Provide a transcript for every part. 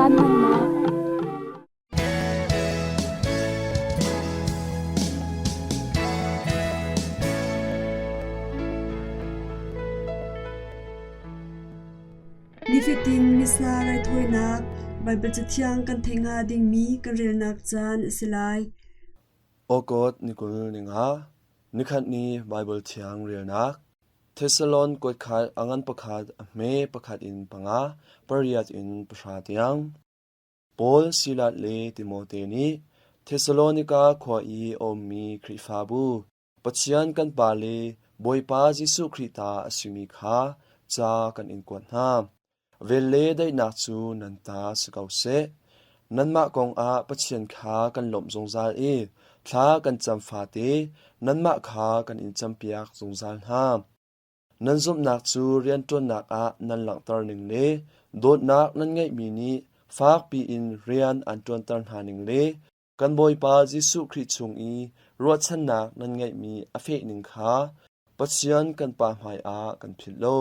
Caan hmannak. Nifatin Missa raithawinak Baibal Cathiang kan theih hnga dingmi kan relnak caan a si lai. Awkawt ni 20 ninga, nikhat ni Baibal Thiang relnak Thessalon kuatkhat a ngan pakhat a hme pakhat in panga, pariat in pahra tiang. Paul, Silas le Timote nih Thessalonika khua i a ummi Khrihfabu, Pathian kan Pa le Bawipa Jesuh Khrih ta a simi kha ca kan in kuat hna. Vel le daihnak cu nan ta si ko seh. Nanmah kongah Pathian kha kan lawmh zungzal i thla kan cam fate nanmah kha kan in campiak zungzal hna. Nan zumhnak cu rianṭuannak ah nan langhter ning le dawtnak nan ngeihmi nih fakpi in rian aan ṭuanter hna ning le kan Bawipa Jesuh Khrih chung i ruahchannak nan ngeihmi a feh ning kha Pathian kan Pa hmaiah kan philh lo.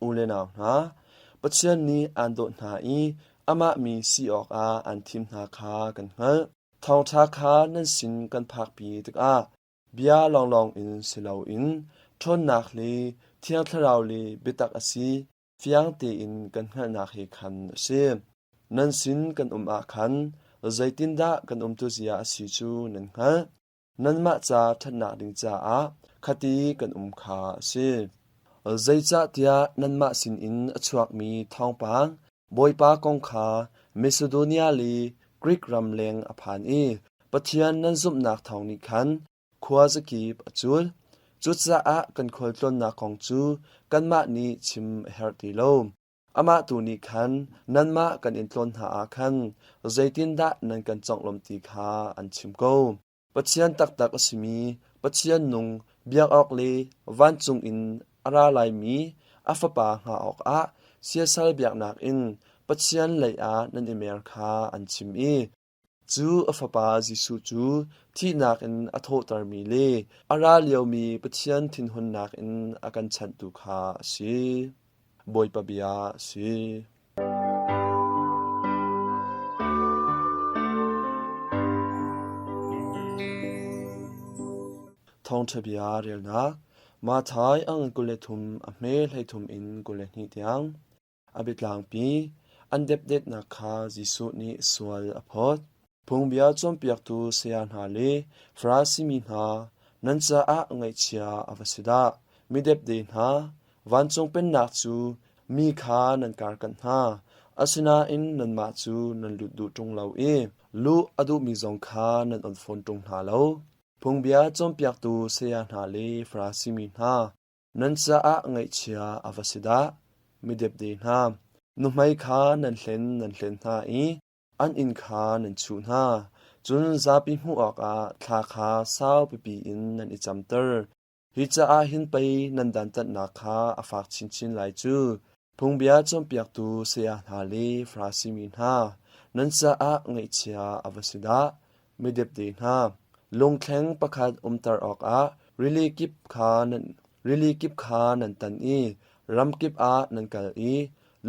U le nau hna, Pathian nih aan dawt hna i amah mi si awkah aan thim hna kha kan hngalh. Thawngṭha kha nan sin kan phakpi tikah Bia lawnglawng in si loin ṭhawnnak le Thiang Thlarau le biatak a si fiang tein kan hngalhnak he khan a si. Nan sin kan um ah khan zeitindah kan umtuzia a si cu nan hngalh. Nanmah ca ṭhatnak ding caah khati kan um kha a si. Zeicahtiah nanmah sinin a chuakmi thawngpang Bawipa kong kha Masidonia le Grik ram leng a phan i Pathian nan zumhnak thawng nih khan khua zakip a cul. Cucaah kan khualtlawnnak kong cu kanmah nih chim a herh ti lo. Amah tu nih khan nanmah kan in tlawn hna ah khan zeitindah nan kan conglawmh ti kha an chim ko. Pathian taktak a simi Pathian nung biak awk le vancung in a ra laimi a Fapa hngah awkah siasal biaknak in Pathian lei ah nan i mer kha an chim i cu a Fapa Jesuh cu thihnak in a thawhtermi le a ra liomi Pathian thinhunnak in a kan chanhtu kha a si. Bawipa bia a si. Thawngṭha bia relnak Matthai a ngan 23 a hme 33 in 22 tiang. A biatlangpi an depdetnak kha Jesuh nih sual a phawt. Phungbia cawnpiaktu saya hna le Farasi mi hna, nan caah ngaihchia a va si dah! Mi depde hna, vancung pennak cu mi kha nan karkanh hna, asinain nanmah cu nan lut duh ṭung lo i luh a duhmi zong kha nan on fawn ṭung hna lo. Phungbia cawnpiaktu saya hna le Farasi mi hna, nan caah ngaihchia a va si dah! Mi depde hna, nuhmei kha nan hlen nan hlen hna i An inn kha nan chuh hna, cun zapi hmuh awkah thla kha sau pipi in nan i camter. Hi caah hin pei nan dantatnak kha a fak chinchin lai cu. Phungbia cawnpiaktu saya hna le Farasi mi hna, nan caah ngaihchia a va si dah! Midepde hna, lungthleng pakhat umter awkah rili kip kha nan, rili kip kha nan tan i ram kip ah nan kal i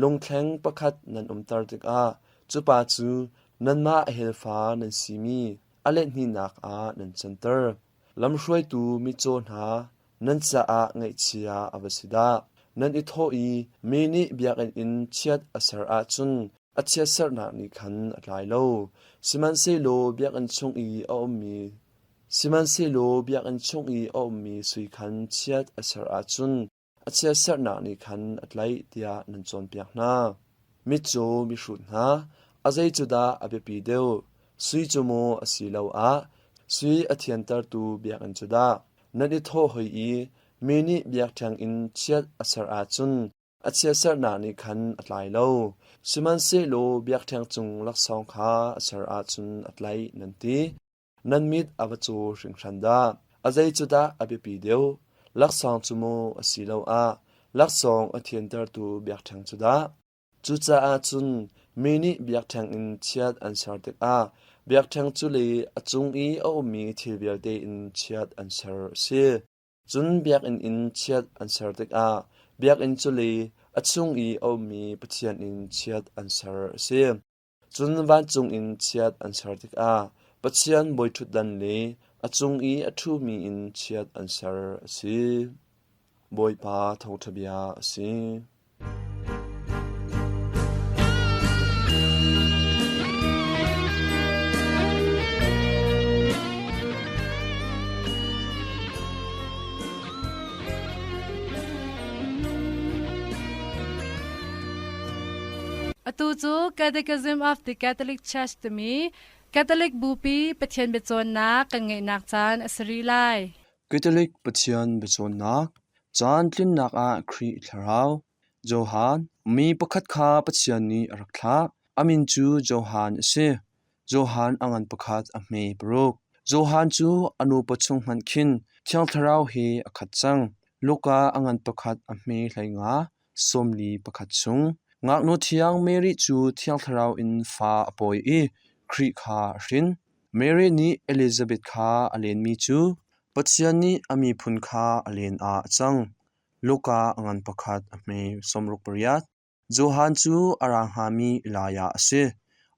Lungthleng pakhat nan umter tikah cu pa cu nanmah helfa nan simi a lethnihnak ah nan canter. Lamhruaitu mitcaw hna, nan caah ngaihchia a va si dah! Nan i thawh i mi nih biakinn in chiat a ser ahcun a chiatserhnak nih khan a tlai lo. Sihmanhsehlaw biakinn chung i a ummi Sihmanhsehlaw biakinn chung i a ummi sui khan chiat a ser ahcun a chiatserhnak nih khan a tlaih tiah nan cawnpiak hna. Mitcaw mihrut hna, a zei cu dah a biapi deuh? Sui cu maw asiloah sui a thiantertu biakinn cu dah? Nan i thawh hoi i mi nih biakṭheng in chiat a ser ahcun a chiatserhnak nih khan a tlai lo. Sihmanhsehlaw biakṭheng cung laksawng kha a ser ahcun a tlaih nan ti. Nan mit a va caw hringhran dah! A zei cu dah a biapi deuh? Laksawng cu maw asiloah laksawng a thiantertu biakṭheng cu dah? Cucaah cun mi nih biakṭheng in chiat an ser tikah biakṭheng cu le a cung i a ummi thil vialte in chiat an ser a si. Cun biakinn in chiat an ser tikah biakinn cu le a chung i a ummi Pathian in chiat an ser a si. Cun vancung in chiat an ser tikah Pathian bawiṭhutdan le a cung i a ṭhumi in chiat an ser a si. Bawipa thawngṭha bia a si. Atu cu Catechism of the Catholic Church timi Catholic Bupi Pathian biacawnnak kan ngeihnak caan a si rih lai. Catholic Pathian biacawnnak caan tlinnak ah Khrih Thlarau Johan mi pakhat kha Pathian nih a rak thlah. A min cu Johan a si. Johan a ngan pakhat a hme paruk. Johan cu a nupa chung hmanh khin Thiang Thlarau he a khat cang. Luka a ngan pakhat a hme 15, 41 chung. Ngaknu thiang Mary cu Thiang Thlarau in fa a pawi i Khrih kha a hrin. Mary nih Elizabeth kha a lenmi cu Pathian nih a miphun kha a len ah a cang. Luka a ngan pakhat a hme 68. Johan cu a ra hngami Elijah a si.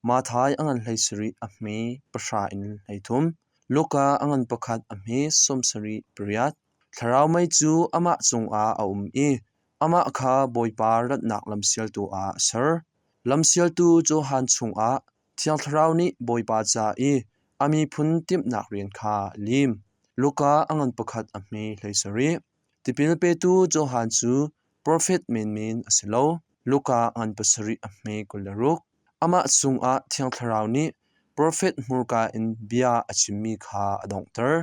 Matthai a ngan 17 a hme pahra in 33. Luka a ngan pakhat a hme 78. Thlarau mei cu amah cungah a um i amah kha Bawipa ratnak lamsialtu ah a ser. Lamsialtu Johan chungah Thiang Thlarau nih Bawipa ca i a miphun timhnak rian kha a lim. Luka a ngan pakhat a hme 17. Tipil petu Johan cu profet menmen a si lo. Luka ngan pasarih a hme 26. Amah chungah Thiang Thlarau nih profet hmurka in bia a chimmi kha a donghter.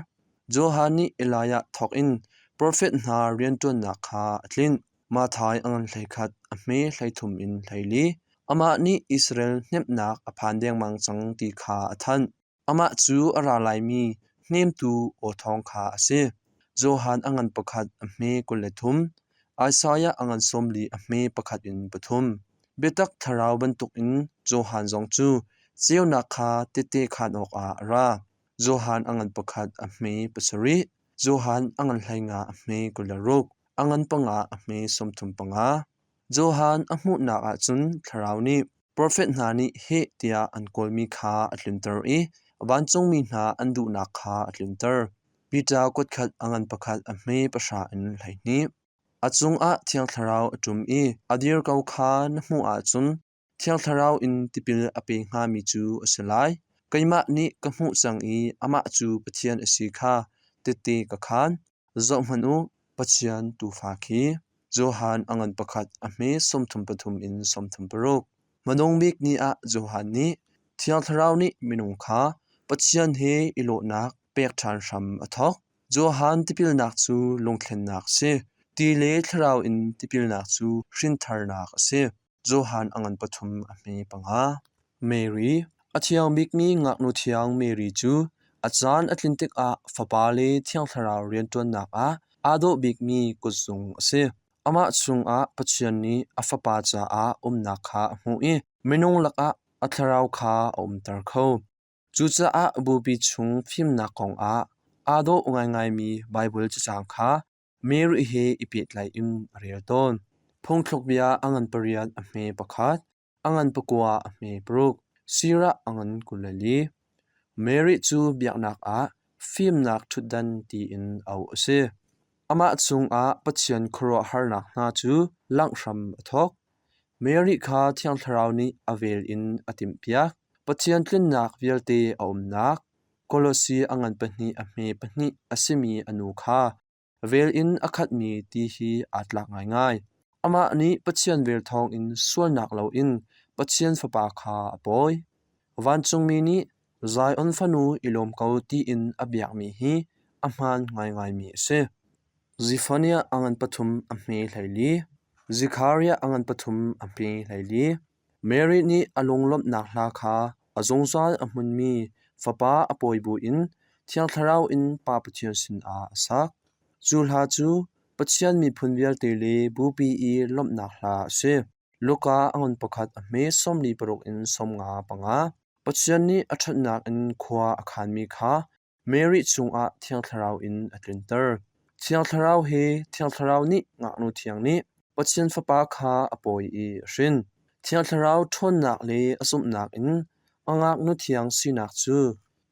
Johan nih Elijah thawkin profet hna rianṭuannak kha a tlinh. Matthai a ngan 11 a hme 33 in 24. Amah nih Israel hnemhnak a phan dengmang cang ti kha a thanh. Amah cu a ra laimi hnemtu aw thawng kha a si. Johan a ngan pakhat a hme 23, Isaiah a ngan 40 a hme pakhat in pathum. Biatak thlarau bantukin Johan zong cu ceunak kha tehte khaan awkah a ra. Johan a ngan pakhat a hme pasarih, Johan a ngan 15 a hme 26, a ngan panga a hme 35. Johan a hmuhnak ah cun Thlarau nih profet hna nih heh tiah an kawlmi kha a tlunter i vancungmi hna an duhnak kha a tlunter. Peter kutkhat a ngan pakhat a hme pahra in 12. A cungah Thiang Thlarau a ṭum i a dir ko kha na hmuh ahcun Thiang Thlarau in tipil a pe hngami cu a si lai. Keimah nih ka hmuh cang i amah cu Pathian a si kha tehte ka khaan. Zohhmanh u, Pathian Tuufa khi. Johan a ngan pakhat a hme 33 in 36. Hmanung bik ni ah Johan nih Thiang Thlarau nih minung kha Pathian he i lawhnak pek ṭhan hram a thawk. Johan tipilnak cu lungthlennak a si. Ti le Thlarau in tipilnak cu hrintharnak a si. Johan a ngan pathum a hme panga. Mary, a thiang bikmi ngaknu thiang Mary cu a caan a tlin tikah Fapa le Thiang Thlarau rianṭuannak ah aa dawh bikmi kutzung a si. Amah chungah Pathian nih a Fapa caah umnak kha a hmuh i minung lakah a Thlarau kha a umter kho. Cucaah bupi chung fimnak kongah aa dawh ngaingaimi Baibal cacang kha Mary he i pehtlaih in a rel tawn. Phungthlukbia a ngan pariat a hme pakhat, a ngan pakua a hme paruk, sirah a ngan 24. Mary cu biaknak ah fimnak ṭhutdan tiin auh a si. Amah chungah Pathian khuaruahharnak hna cu langh hram a thawk. Mary kha Thiang Thlarau nih a vel in a timhpiak. Pathian tlinnak vialte a umnak, Kolosi a ngan pahnih a hme pahnih a simi a nu kha vel in a khatmi ti hi aa tlak ngaingai. Amah nih Pathian vel thawngin sualnak loin Pathian Fapa kha a pawi. Vancungmi nih Zion fanu i lawm ko tiin a biakmi hi a hmaan ngaingaimi a si. Zephaniah a ngan pathum a hme 14, Zekhariah a ngan pathum a hme 14. Mary nih a lunglawmhnak hla kha a zungzal a hmunmi Fapa a pawi buin Thiang Thlarau in Pa Pathian sinah a sak. Cu hla cu Pathian miphun vialte le Bupi i lawmhnak hla a si. Luka a ngan pakhat a hme 46 in 55. Pathian nih a ṭhatnak in khua a khanmi kha Mary chungah Thiang Thlarau in a tlunter. Thiang Thlarau he Thiang Thlarau nih ngaknu thiang nih Pathian Fapa kha a pawi i a hrin. Thiang Thlarau ṭhawnnak le a zumhnak in a ngaknu thiang sinak cu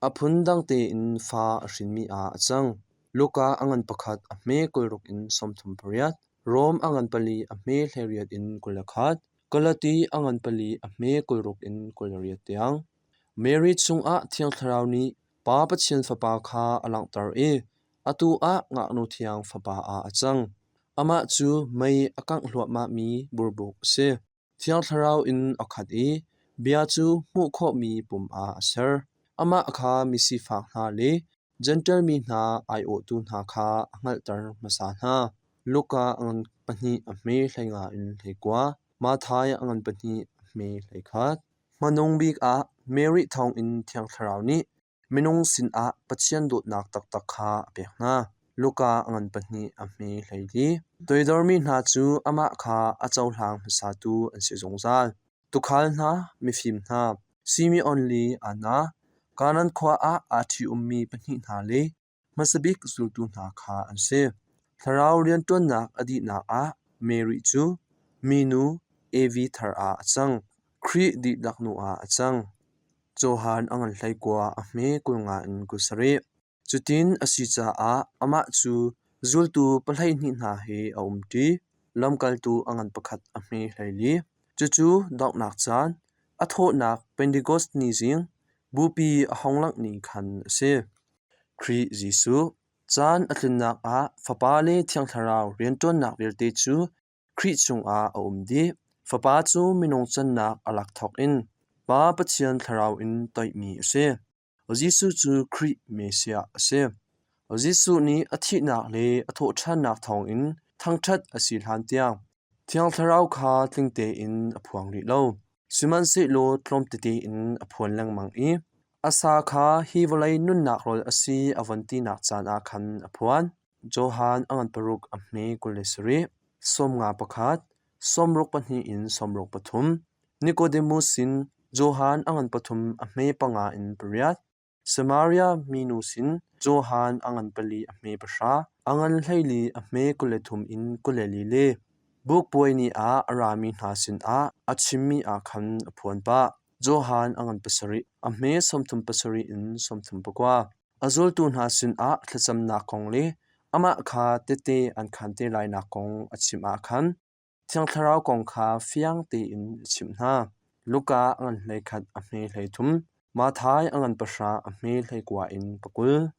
a phundang tein fa a hrinmi ah a cang. Luka a ngan pakhat a hme 60 in 38, Rom a ngan pali a hme 18 in 21, Galati a ngan pali a hme 60 in 28 tiang. Mary chungah Thiang Thlarau nih Pa Pathian Fapa kha a langhter i atu ah ngaknu thiang fapa ah a cang. Amah cu mei a kangh hluahmahmi burbuk a si. Thiang Thlarau in a khat i bia cu hmuh khawhmi pum ah a ser. Amah kha misifak hna le Jentail mi hna aiawhtu hna kha a hngalhter hmasa hna. Luka a ngan pahnih a hme 15 in 19, Matthai a ngan pahnih a hme 21. Hmanung bik ah Mary thawngin Thiang Thlarau nih minung sinah Pathian dawtnak taktak kha a pek hna. Luka a ngan pahnih a hme 14. Toidormi hna cu amah kha a cohlang hmasatu an si zungzal. Tuukhal hna, mifim hna, Simeon le Anna, Kanaan khua ah aa ṭhi-ummi pahnih hna le hmasa bik zultu hna kha an si. Thlarau rianṭuannak a dihnak ah Mary cu minu Evi thar ah a cang. Khrih dihlak nu ah a cang. Johan a ngan 19 a hme 50 in 27. Cutin a si caah amah cu zultu 12 hna he a umṭi. Lamkaltu a ngan pakhat a hme 14. Cucu donghnak caan, a thawhnak Pentekost ni zing, Bupi a hung langh ni khan a si. Khrih Jesuh, caan a tlunnak ah Fapa le Thiang Thlarau rianṭuannak vialte cu Khrih chungah a um dih. Fapa cu minung cannak a lak thawk in Pa Pathian Thlarau in toihmi a si. Jesuh cu Khrih Messiah a si. Jesuh nih a thihnak le a thawhṭhannak thawngin thangṭhat a si hlan tiang Thiang Thlarau kha tling tein a phuang rih lo. Sihmanhsehlaw tlawm tete in a phuan lengmang i a sa kha hi vawlei nunnak rawl a si a von tinak caan ah khan a phuan. Johan a ngan paruk a hme 27, 51, 62 in 63, Nicodemus sin Johan a ngan pathum a hme panga in pariat, Samaria minu sin Johan a ngan pali a hme pahra, a ngan 14 a hme 23 in 24 le Bukpuai ni ah a rami hna sinah a chimmi ah khan a phuan pah. Johan a ngan pasarih, a hme 37 in 39. A zultu hna sinah thlacamnak kong le amah kha tehte an khaan te lainak kong a chim ah khan Thiang Thlarau kong kha fiang tein a chimh hna. Luka a ngan 11 a hme 33, Matthai a ngan pahra a hme 19 in 20.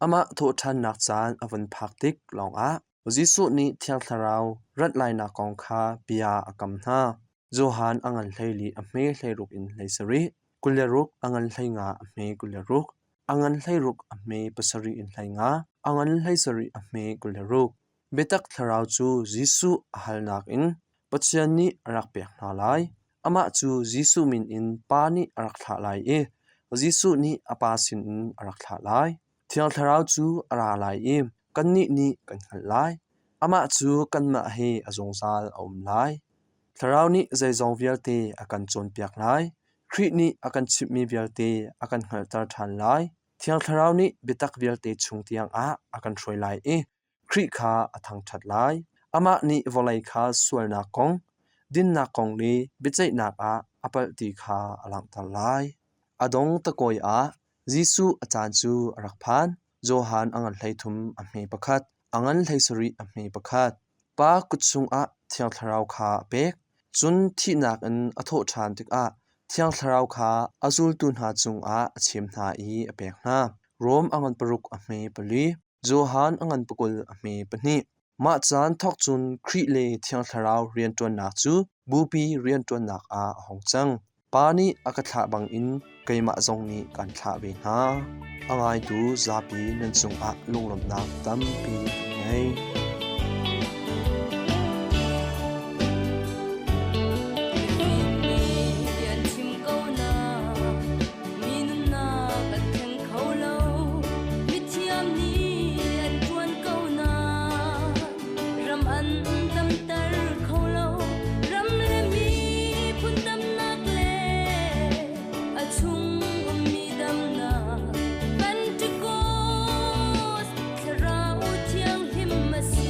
Amah thawhṭhannak caan a vun phak tik lawngah Jesuh nih Thiang Thlarau rat lainak kong kha bia a kam hna. Johan a ngan 14 a hme 16 in 17, 26 a ngan 15 a hme 26, a ngan 16 a hme pasarih in 15, a ngan 17 a hme 26. Biatak thlarau cu Jesuh a halnak in Pathian nih a rak pek hna lai. Amah cu Jesuh min in Pa nih a rak thlah lai i Jesuh nih a Pa sinin a rak thlah lai. Thiang Thlarau cu a ra lai i kannih nih kan hngalh lai. Amah cu kanmah he a zungzal a um lai. Thlarau nih zeizong vialte a kan cawnpiak lai. Khrih nih a kan chimhmi vialte a kan hngalhter ṭhan lai. Thiang Thlarau nih biatak vialte chung tiangah a kan hruai lai i Khrih kha a thangṭhat lai. Amah nih vawlei kha sualnak kong, dinnak kong le biaceihnak ah a palh ti kha a langhter lai. A dong takawi ah Jesuh a caan cu a rak phan. Johan a ngan 13 a hme pakhat, a ngan 17 a hme pakhat. Pa kut chungah Thiang Thlarau kha a pek. Cun thihnak in a thawh ṭhan tikah Thiang Thlarau kha a zultu hna cungah a chim hna i a pek hna. Rom a ngan paruk a hme pali. Johan a ngan pakul a hme pahnih. Mah caan thawk cun Khrih le Thiang Thlarau rianṭuannak cu Bupi rianṭuannak ah a hung cang. Pa nih a ka thlah bangin keimah zong nih kaan thlah ve hna. A ngaitu zapi nan cungah lunglawmhnak tampi kan ngei. Pentecost, Thlarau Thianghlim a si.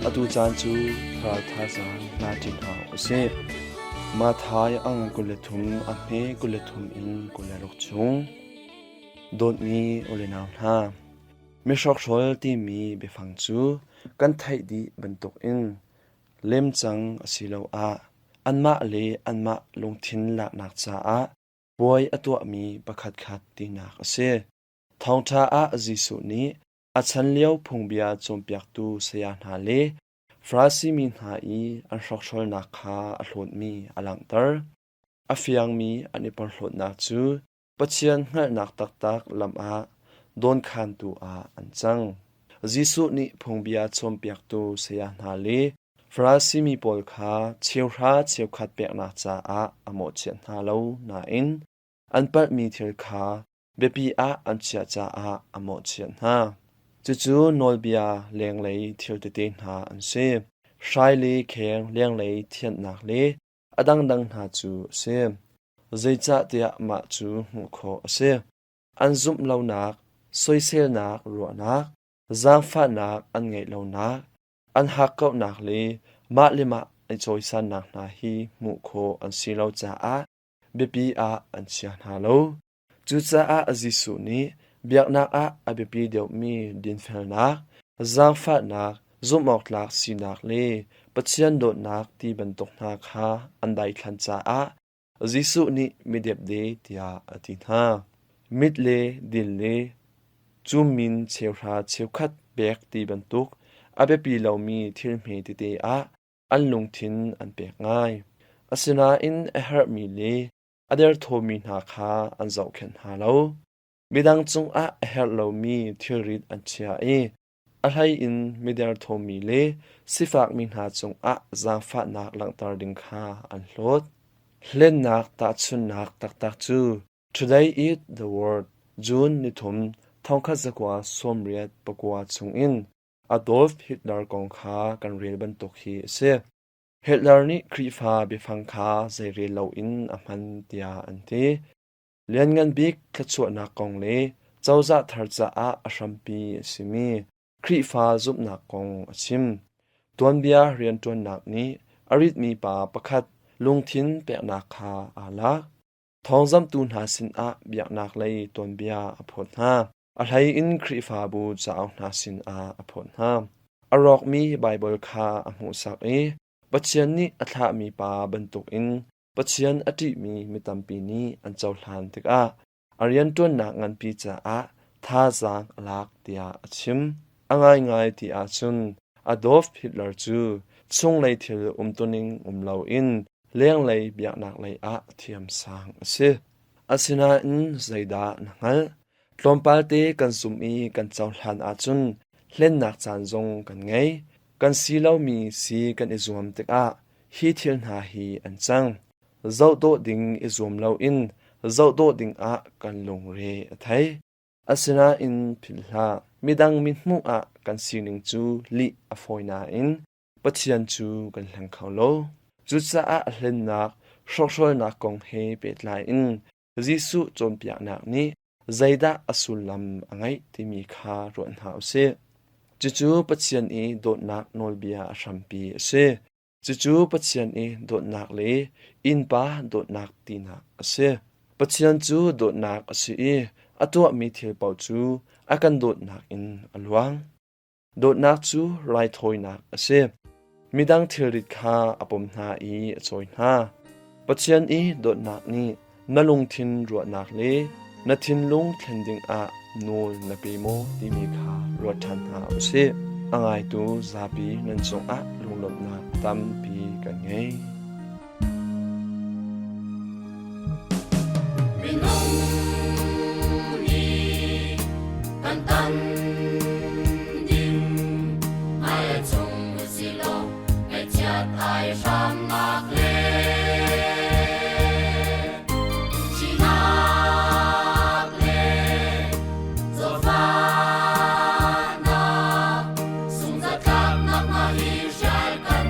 Atu caan cu thlarau thazaang la ṭi hna usih. Matthai a ngan 23 a hme 23 in 26 chung. Dawtmi u le nau hna, mihrokhrawl timi biafang cu kan theih dih bantukin lemcang asiloah anmah le anmah lungthin laknak caah puai a tuahmi pakhatkhat tinak a si. Thawngṭha ah Jesuh nih a chan lio phungbia cawnpiaktu saya hna le Farasi mi hna i an hrokhrawlnak kha a hlawtmi a langhter. A fiangmi an i porhlawtnak cu Pathian hngalhnak taktak lam ah dawnkhantu ah an cang. Jesuh nih phungbia cawnpiaktu saya hna le Farasi mi pawl kha cheuhra cheukhat peknak caah a mawhchiat hna lo nain an palhmi thil kha biapi ah an chiah caah a mawhchiat hna. Cucu nawlbia lenglei thil tete hna an si. Hrai le kheng lenglei thianhnak le a dangdang hna cu a si. Zeicahtiah mah cu hmuh khawh a si. An zumh lonak, soiselnak ruahnak, zaangfahnak an ngeih lonak, an hakkauhnak le mah le mah i cawisannak hna hi hmuh khawh an si lo caah biapi ah an chia hna lo. Cucaah Jesuh nih biaknak ah a biapi deuhmi dinfelnak, zaangfahnak, zumhawktlak sinak le Pathian dawtnak ti bantuk hna kha an daithlan caah Jesuh nih midepde tiah a ti hna. Mit le dil le cummin cheuhra cheukhat pek ti bantuk a biapi lomi thil hme tete ah an lungthin an pek ngai. Asinain a herhmi le a derthawmmi hna kha an zohkhenh hna lo. Midang cungah a herh lomi thilrit an chia i a hleiin miderthawmmi le sifakmi hna cungah zaangfahnak langhter ding kha an hlawt. Hlennak tahchunhnak taktak cu Today is the World June nithum 1989 chungin Adolf Hitler kong kha kan rel bantuk hi a si. Hitler nih Khrihfa biafang kha zeirel loin a hman tiah an ti. Lianngan bik thluachuahnak kong le cozah thar caah a hrampi a simi Khrihfa zumhnak kong a chim. Tuanbia rianṭuannak nih a ritmi pa pakhat lungthin peknak kha aa lak. Thawngzamhtu hna sinah biaknak lei tuanbia a phawt hna. A hleiin Khrihfabu cauk hna sinah a phawt hna. A rawkmi Baibal kha a hmuhsak i Pathian nih a thlahmi pa bantukin Pathian a ṭihmi mi tampi nih an cohlan tikah a rianṭuannak nganpi caah thazaang a lak tiah a chim. A ngaingai ti ahcun Adolf Hitler cu chunglei thil umtuning um loin lenglei biaknak lei ah thiamsang a si. Asinain zeidah na hngalh? Tlawmpal te kan zumh i kan cohlan ahcun hlennak caan zong kan ngei. Kan si lomi si kan i zuam tikah hi thil hna hi an cang. Zohdawh ding i zuam loin zohdawh dingah kan lungre a thei. Asinain philh hlah, midang mithmuh ah kan sining cu lih a fawi nain Pathian cu kan hleng kho lo. Cucaah hlennak, hrawkhralnak kong he pehtlai in Jesuh cawnpiaknak nih zeidah a sullam a ngeih timi kha ruat hna u sih. Cucu Pathian i dawtnak nawlbia a hrampi a si. Cucu Pathian i dawtnak le innpa dawtnak tinak a si. Pathian cu dawtnak a si i a tuahmi thil paoh cu a kan dawtnak in a luang. Dawtnak cu raithawinak a si. Midang thilrit kha a pom hna i a cawi hna. Pathian i dawtnak nih na lungthin ruahnak le na thinlung thlen dingah nawl na pe maw timi kha ruat ṭhan hna u sih. A ngaitu zapi nan cungah lunglawmhnak tampi kan ngei. Minung nih kan tam ding hngal chung usilaw ngaihchiat ai hramnak le Thihnak le zawtfahnak sungzatlaknak hna hi hrial kan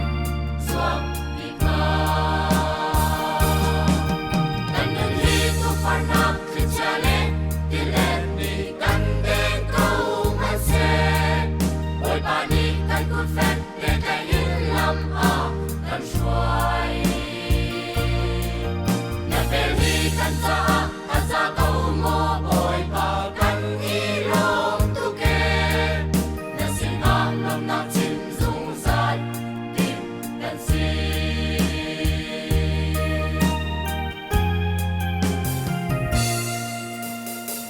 zuam. Kan nun hi tukforhnak thlichia le tilet nih kan den ko hmanhseh Bawipa nih kan kut fek te. lawmnak chim zungzal ding kan si.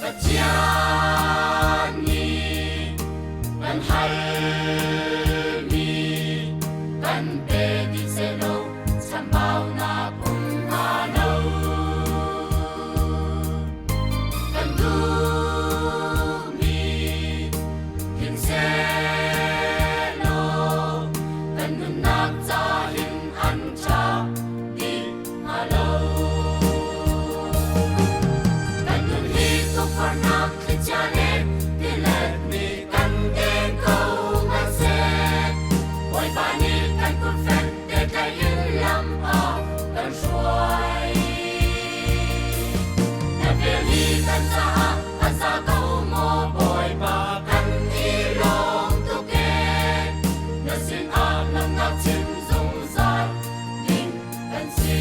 Pathian nih kan halmi kan pe dih sehlaw chambaunak um hnga lo. Kan duhmi tling sehlaw kan nunnak ca hin an ṭha dih hnga lo. Kan nun hi tukforhnak thlichia le tilet nih kan den ko hmanhseh. Bawipa nih kan kut fek te tlaih in lam a kan hruai. Na vel hi kan caah a za ko maw Bawipa kan i lawm tuk ee. Na sinah lawmhnak chim zungzal ding kan si.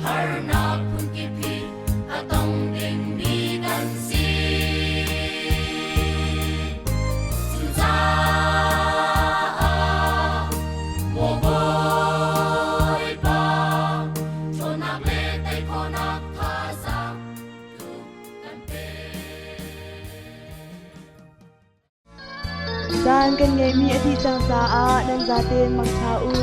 Harnak phunkip hi a tong dingmi kan si. Cucaah maw Bawipa, ṭhawnnak le tei khawhnak thazaang tu kan pe. Caan kan ngeihmi a dih cang caah nan zaten mangṭha u.